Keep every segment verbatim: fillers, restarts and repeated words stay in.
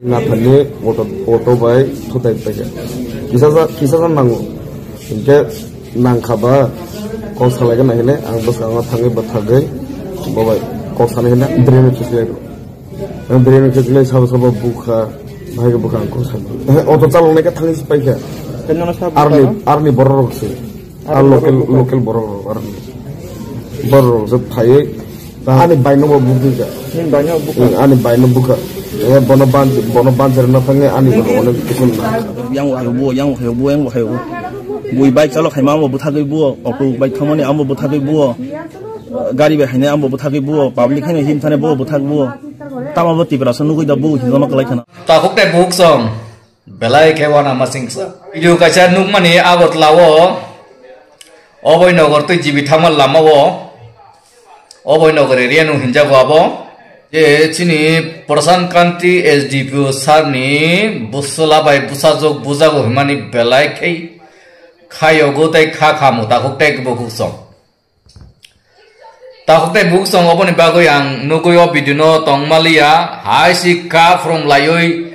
Nathani auto, auto bai thutai paikha. Kisa ja, kisa ja nango. Hinkhe nangkha ba kok salai gana hine ang bwskango thangwi bwthagwi bo bai kok sanai hine drain o khiklai rw. Ang drain o khiklai sabo sabo bukha, bahai khe bukha ang kok sanai. Auto chalok nai khe thangwi se paikha. Tei nono sa Arni, bukha no? Arni borok rok se. Ar local, local borok rok arni. Borok rok se phaiwi ani baino bo bukha. Nini baino bukha? Hmm, ani baino bukha. Eh, bono ban, bono ban jera na thangwi ani bono onek kisu na. Yang wahai bo, yang wahai bo, yang wahai bo. Bui bike chalok hai ma bo bwthagwi bo, auto bike thamani amo bwthagwi bo. Gari bai haine amo bwthagwi bo, public haino him thane bo bwthagwi bo. Tamo bo Tiprasa nugwi da bo hinjama kwlai khana. Takhuk tei buk song. Belai khe wana masingsa. Video kaisa nukmani Agartala o, Oboi Nagar tei G B thangma lama o, Oboi Nagar area no hinjago abo. Je chini Prashant Kanti S D P O sir ni bwswla bai bwsajwk bujago hwnmani belai khe khayogo tei kha khamu takhuk tei bukhuksong. Takhuk tei bukhuksong oboni bagwi ang nugwi o video no tongmaliya, hai si kha from laiwi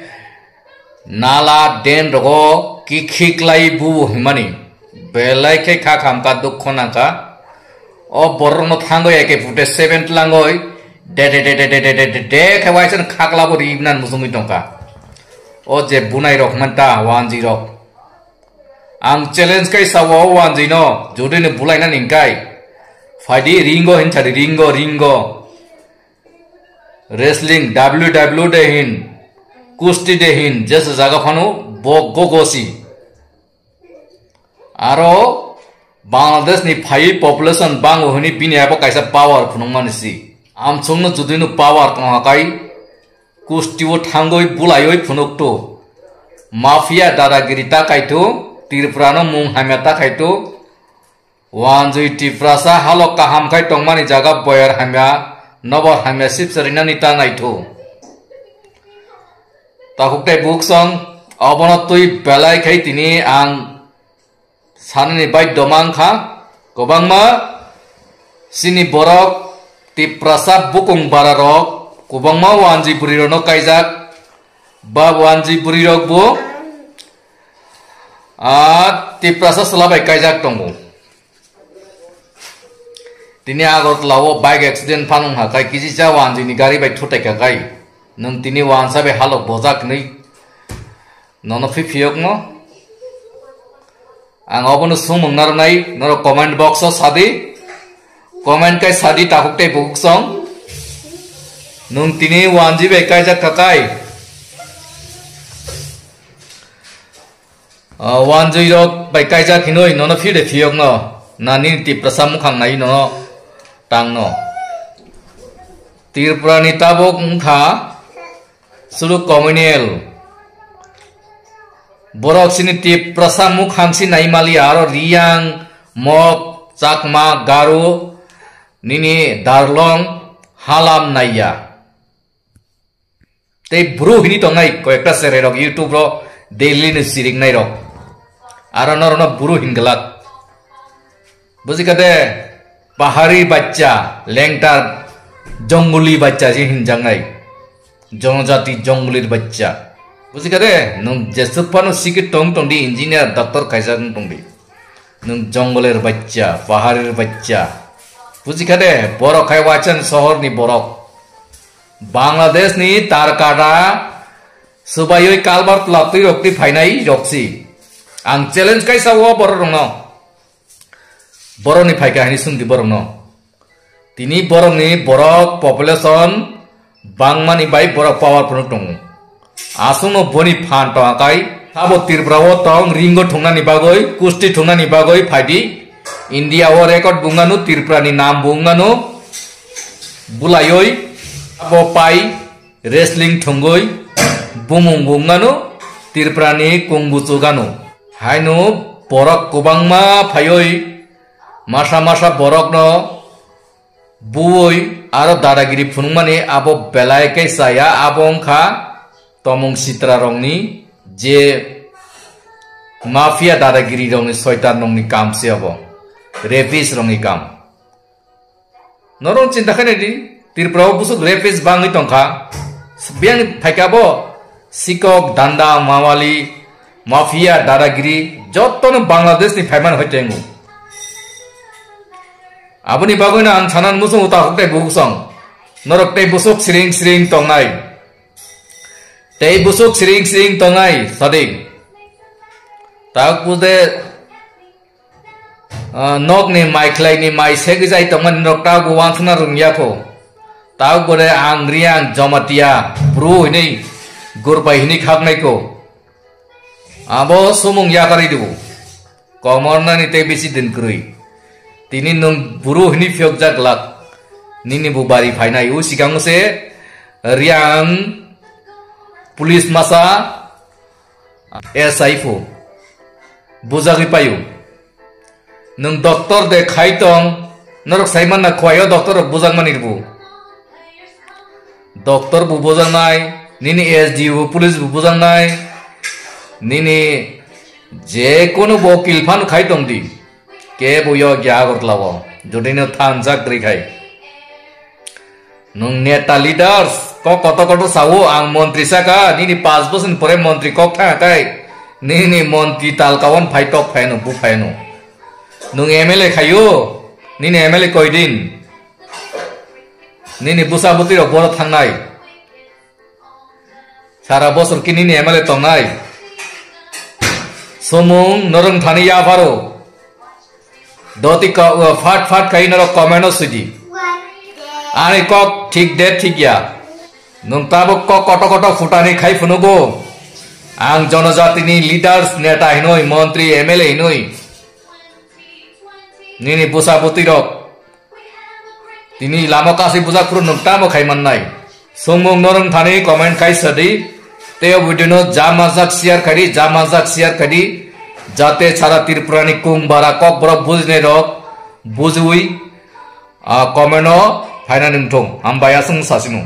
nala den rogo kikhik lai bu himani. Belai khe kha khamkha dukho nangkha. O borok no thangwi eke pute seven tlangwi de de de de de de de de de khe waisa khakla bo ri nan musungwi tongkha. O je bunai rok manta wanji rok. Ang challenge kai sawa o wanjwi no, jodi ni bulai na ning kai. Phaidi ringo hin chadi ringo, ringo. Wrestling, W W de hin, kusti de hin, jesa jaga phano bo gogosi. Aro Bangladesh ni phaiwi population bango hini bini abo kaisa power phunukmani si. Amsong no jodi no power tongha kai, kusti o thangwi bulaiwi phunuktu. Mafia dadagiri ta kaitu, Tripura no mung hamya ta kaitu. Wanjwi Tiprasa halok kaham khai tongmani jaga boyar hamya, nobor hamya sipsa rinani ta naithu. Takhuk tei buk song, obono twi belai khai tini ang sanani bai domang kha. Kwbangma chini borok Tiprasa bukung bara rok kwbangma wanjwi bwrwi rokno kaijak. Ba wanjwi bwrwi rok bo, ah, Tiprasa chwla bai kaijak tongo. Tini Agartala o bike accident phano wngkha kai, kisi cha wanjwi ni gari bai thutai kha kai. Nwng tini wansa bai halok bojak hinwi nono phiphiyokno. Ang obono sumung narwnai, norok comment box o sadi. Comment kai sadi takhuk tei bukhuk song. Nwng tini wanjwi bai kaijak kha kai. Ah, wanjwi rok bai kaijak hinwi nono phide phiyokno. Nani Tiprasa mukhang nai nono tangno. Tripura ni tabuk wngkha Sulu communal. Borok sini Tiprasa mukhang si naimaliya, aro Riyang, Mok, Chakma, Garo, nini Darlong, Halam naiya. Tei bru hini tongnai koyekta serai rok YouTube ro daily ni sirik nai rok. Aro norono bru hin glak. Bujikha de, pahari bachcha, lengta, jongoli bachcha je hinjaknai. Jonojati jongolir bachcha. Bujikha de, nwng jesuk phano sikit tong tong di, engineer, doctor kaijak wng tong di. Nwng jongolir bachcha, paharir bachcha. Bujikha de, borok hai waisan sohor ni borok. Bangladesh ni Tarkada subaiwi kalbar tla twi rok twi phainai rok si. Ang challenge kaisa o borok rok no. Borok ni phaikha hini sungdi borok no. Tini borok ni borok population bangmani bai borok power phunuk tongo. Aswkno boni phan tong akai, sabo Tripura o tong ringo thungnani bagwi, kusti thungnani bagwi phaidi. India o record bungano, Tripura ni nam bungano, bulaioi abo pai wrestling thungwi bumung bungano, Tripura ni kungbuchu gano. Haino borok kwbangma phaioi masa masa borokno buoi aro dadagiri phunukmani abo belai khe chaya, abo wngkha tomung sitra rokni je mafia dadagiri rokni soitan rokni kam se abo, rapist rokni kam. Norok chinta khe naidi, Tripura o busuk rapist bangwi tongkha, biyang phaikha bo Sikok, danda, mawali, mafia, dadagiri, jotono Bangladesh ni phaimani hoi tengo. Aboni bagwino ang sanan muchungo takhuk tei bukhuk song. Norok tei busuk siring siring tongnai. Tei busuk siring siring tongnai, Sadik. Tak bude, ah, nokni mai khlaini mai segwi jai tongmani norok tak bo wansukna rwngya kho. Tak bore ang Riang Jamatia, bru hinwi gurbai hinwi khaknai kho. Abo sumung yakarwi dibo. Komornani tei bisi din kwrwi. Tini nwng buru hini phiyokjak lak. Nini bo bari phainai. O sikango se Riang police masa S I pho bujagwi paio. Nwng doctor de khai tong, norok saimanna khwai o doctor rok bujakmani bo. Doctor bo bujaknai, nini S D O police bo bujaknai, nini je kono bo kilphan khai tong di. Ke bo yo gya Agartala o, jodi no thanjak dri khai. Nwng neta leaders, kok kotor kotor sao, ang montri saka, nini pas bosor ni pore montri kok thang kai, nini montri talkaon phai tok phai no, bu phai no. Nwng M L A khaio, nini M L A koidin, nini busa butwi rok boro thangnai. Sara bosor kini ni M L A tongnai. Sumung norong thani yapharo. Doti ka, uh, fat fat kai norok comment o sidi. Ani kok thik de thik ya. Nwng tabuk kok koto koto futani khai phunugo. Ang jonojatini leaders, neta hinoi, montri, M L A hinoi. Nini busa butwi rok. Tini lama kasi bujak phuru nwng tamo khai mannai. Songmung norong thani comment khai sadi. Tei o video no jama jak share khai di, jama jak share khai di. Jate sara Tripura ni kung bara kok borok bujinai rok bujui, ah, comment o phaina nungthung. Hambai aswng sasinu.